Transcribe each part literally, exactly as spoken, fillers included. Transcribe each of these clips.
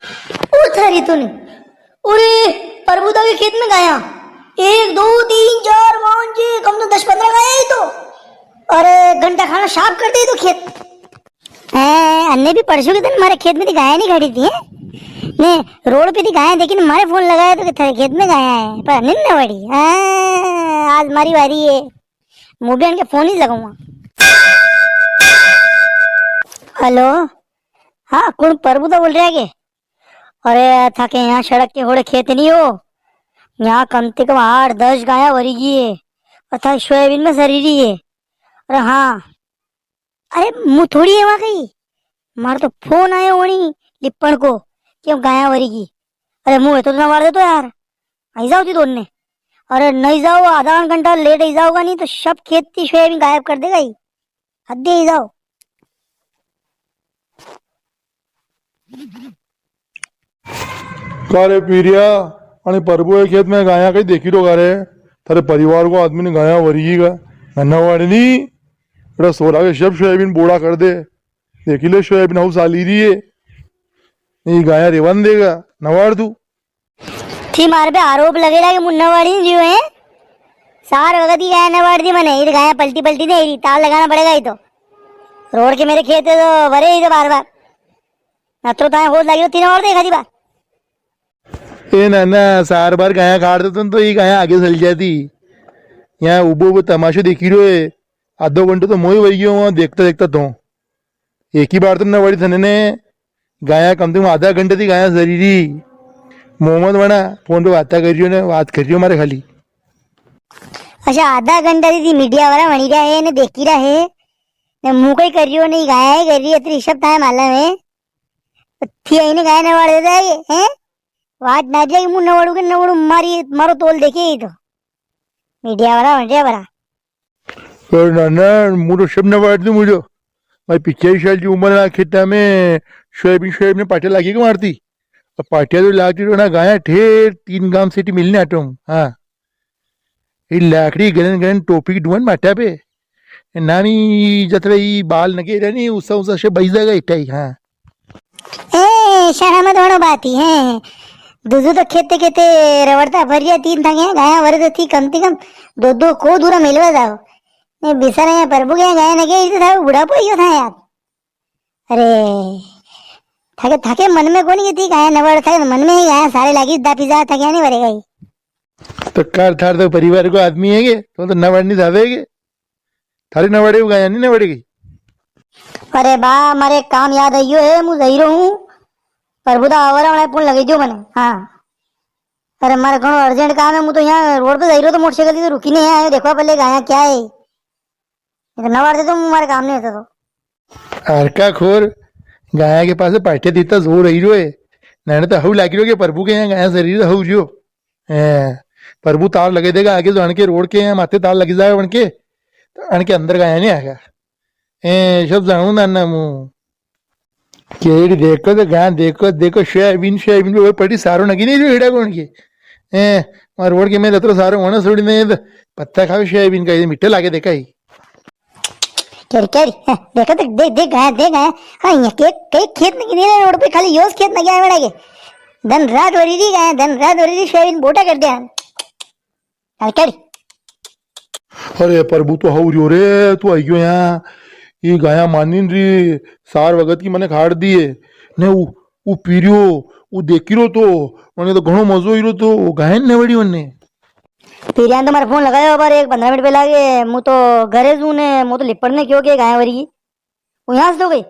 ओ थारी तो नी। अरे, प्रभुदा के खेत में गाया। एक, दो, तीन, चार, पाँच, छह, कम तो दस पन्द्रह गाया ही तो। अरे, घंटा खाना साफ कर दे तो खेत। हैं, अन्ने भी परसों के दिन मारे खेत में थी गाया नी खड़ी थी, हैं? ने रोड पे थी गाया देखी ने मारे फोन लगाया तो कि थारे खेत में गाया है, पर अन्ने नी वड़ी। हैं, आज मारी बारी है, मूं भी अनके फोन ही लगाऊंगा। हेलो, हाँ, कुण प्रभुदा बोल रहा है के? अरे, थाके यहाँ सड़क के होड़े खेत नी हो, यहाँ कम से कम आठ दस गाया वरी गई है, और थारी सोयाबीन में सरी रही है। अरे हाँ, अरे, मूं थोड़ी है वहां गई, मारे तो फोन आयो वणी लिपण को, कि गाया वरी गई। अरे, मूं तो ना वार देतो यार, आई जाओ थी दोनों ने। अरे, नी जाओ, आधा घंटा लेट आई जाओगा नी तो सब खेत की सोयाबीन गायब कर देगा ही। हद ही जाओ। का रे पीरिया, अने प्रभु के खेत में गाया कई देखी रो का रे? थारे परिवार को आदमी ने गाया वरी का? नन्ना वाड़ी नी, एड़ा सोरा के सब सोयाबीन बोड़ा कर दे। देखी ले, सोयाबीन हाउ साली री है। ये गाया रेवन देगा, नवाड़ तू। थी मार पे आरोप लगेला कि मूं नवाड़ी नी रियो है। सार वगत ही गाया नवाड़ दी मने, ये गाया पलटी पलटी नी री, तार लगाना पड़ेगा ही तो। रोड के मेरे खेत है तो वरे ही तो बार बार। अतरो ताए होद लागी तो तीन और देखा दी बार। ए ना ना, सार बार गाया काट देतो तो ये गाया आगे चल जाती। यहाँ उबो उबो तमाशो देखी रो है। आधो घंटो तो मोई वही गयो वहाँ देखता देखता तो। एक ही बार तो नवाड़ी थने ने, गाया कम से कम आधा घंटा थी गाया सरी री। मोहम्मद वणा फोन पे बाता कर रियो ने, बात कर रियो मारे खाली। अच्छा, आधा घंटा थी मीडिया वाला वणी रहा है ने, देखी रहा है ने, मूं कई कर रियो नी, गाया ही कर री है, अतरी सब ताए मालूम है। तो थी आई ने गाया नवाड़ देता है ये, हैं? वाट ना जाए, मूं नवाड़ू के नवाड़ू, मारी, मारो तोल देखे ही तो। मीडिया वाला वण रिया बरा। अरे नाना, मूं तो सब नवाड़ दूं मूं तो। मारी पिचासी साल की उम्र ना, खेता में सोयाबीन, सोयाबीन ने पाटिया लागी के मारती। अब पाटिया तो लागती तो ना गाया ठेर तीन गांव सेटी मिलने आटो हूँ। हाँ। ये लाकड़ी गरन गरन टोपी की डुअन माटा पे। नामी जतरा ई बाल नगे रहनी, उसा उसा से बज जाएगा इटाई। हाँ। ए, शर्म तो वणो बात ही है। दूधू तो खेते खेते रवड़ता भर रिया, तीन थाके गाया वरे तो थी कम से कम दो दो को दूरा मिलवा जाओ। ने बिसारा यहाँ प्रभु के यहाँ गाया ना गया, इसे था बुढ़ापो ही था यार। अरे, थाके, थाके मन में कोनी के थी गाया नवड़, थाके मन में ही गाया सारे लागी दापी जा, थाके नहीं वरेगा ही। तो कर थार तो परिवार को आदमी है के, तो, तो नवड़ नहीं जावे के। थारी नवाड़ी गाया नी नवाड़ी गई। अरे बा, मारे काम याद आइयो है, मु जई रो हूँ। प्रभु दा आवारा वाला फोन लगे दियो मने। हाँ। अरे मारे घणो अर्जेंट काम है, मु तो यहाँ रोड पे जई रो तो मोटरसाइकिल से रुकी नहीं आयो, देखो पहले गाया क्या है। ये तो नवाड़ दे तो मारे काम नहीं होता तो। हरका खोर, गाया के पास पाठे दीता जोर रही रो है। नैने तो हऊ लागी रो के प्रभु के यहाँ गाया शरीर हऊ रियो। ए, प्रभु तार लगे देगा आगे जो अणके रोड के यहाँ माथे तार लगी जावे अणके, तो अणके अंदर गाया नहीं आएगा। ए, सब जानू ना, ना मु। केड़ी देखो तो गां, देखो, देखो, सोयाबीन, सोयाबीन पे पड़ी सारो नगी नहीं जो हेड़ा कौन के। ए, मार रोड के में अतरो सारो होना छोड़ी नहीं तो पत्ता खावे सोयाबीन का, ये मीठे लागे देखा ही। केरी, केरी, हाँ, देखो तो, देख, देख गाया, देख गाया। हाँ, ये के, कई खेत नगी नहीं रोड पे, खाली योज खेत नगी आवेड़ा के। दिन रात वरी री गाया, दिन रात वरी री सोयाबीन बोटा कर दिया। अरे, केरी। अरे प्रभु, तो हऊ रियो रे, तू आई गयो यहाँ। ये गाया मानी नी री, सार वगत की मने खाड़ दी है। ने उ, उ पीरियो, उ देखी रो तो, मने तो घणो मजो ही रो तो, गायन ने वड़ी उन्ने। पीरिया ने तो मारे फोन लगायो, पर एक पन्द्रह मिनट पहला के, मु तो घरे जू ने, मु तो लिपट ने क्यों के गाया वरी। वो यहाँ से तो गई।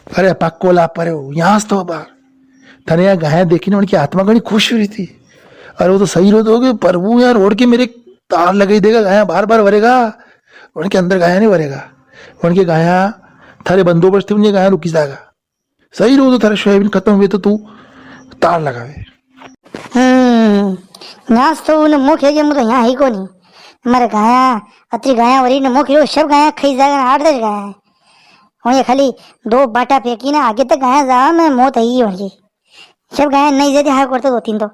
अरे पक्को ला परे हो, यहाँ से तो बार। थने यहाँ गाया देखी ने उनकी आत्मा घणी खुश हुई थी। अरे वो तो सही रो तो कि प्रभु यहाँ रोड के मेरे तार लगाई देगा, गाया बार बार वरेगा, उनके अंदर गाया नहीं वरेगा, उनके गाया थारे बंदोबस्त थी, उनके गाया रुकी जाएगा। सही रो तो थारे सोयाबीन खत्म हुए तो तू तार लगावे। हम्म, नास तो उन्हें मुख है कि मु तो यहाँ ही कोनी। मारे गाया, अतरी गाया वरी ने मुख यो सब गाया खाई जाएगा ना, आठ दस गाया है। और ये खाली दो बाटा फेंकी ना, आगे तक गाया जावा में मौत आई होगी। सब गाया नहीं जाती, हार करते दो तीन तो।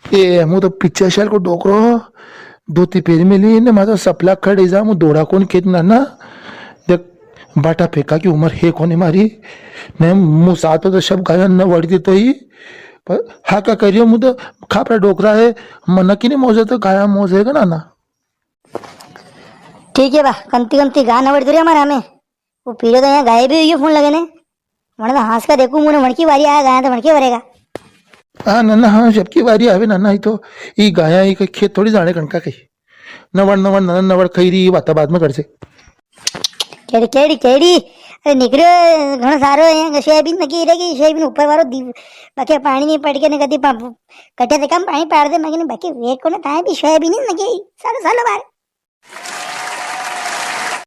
ए, मु तो पिचासी साल को डोकरो, धोती पहरी मेली ने, माता सपला खड़े जा, मु दौड़ा कौन खेत ना ना। देख, बाटा फेंका की उम्र है कोनी मारी। ने मूं सातो तो सब गाया न वड़ी देतो ही। पर हाका करियो, मूं तो खापरा डोकरा है, मन की नी मोजे तो गाया मोजे का नाना। ठीक है बा, कमती कमती गा न वड़ी दो रे मारा में। वो पीरो तो यहाँ गायब ही हुई फोन लगे ने। वने तो हंस का देखूं, मुने वणकी वारी आया गाया तो वणके वरेगा। हाँ नाना, हाँ, सबकी वारी आवे नाना, ही तो, ई गाया, ई खेत थोड़ी जाणे कणका कही। नवड़, नवड़, नवड़, नवड़, खई री, ई बाता बाद में कर से। केड़ी, केड़ी, केड़ी? अरे निकरे घणो सारो है, सोयाबीन नकी रे की, सोयाबीन ऊपर वारो दी, बाकी पाणी नी पड़ के ने कदी पा-, कटे ते कम पाणी पाड़ दे, मगर बाकी वे कोने ताए भी सोयाबीन ही नकी, सालो, सालो बार।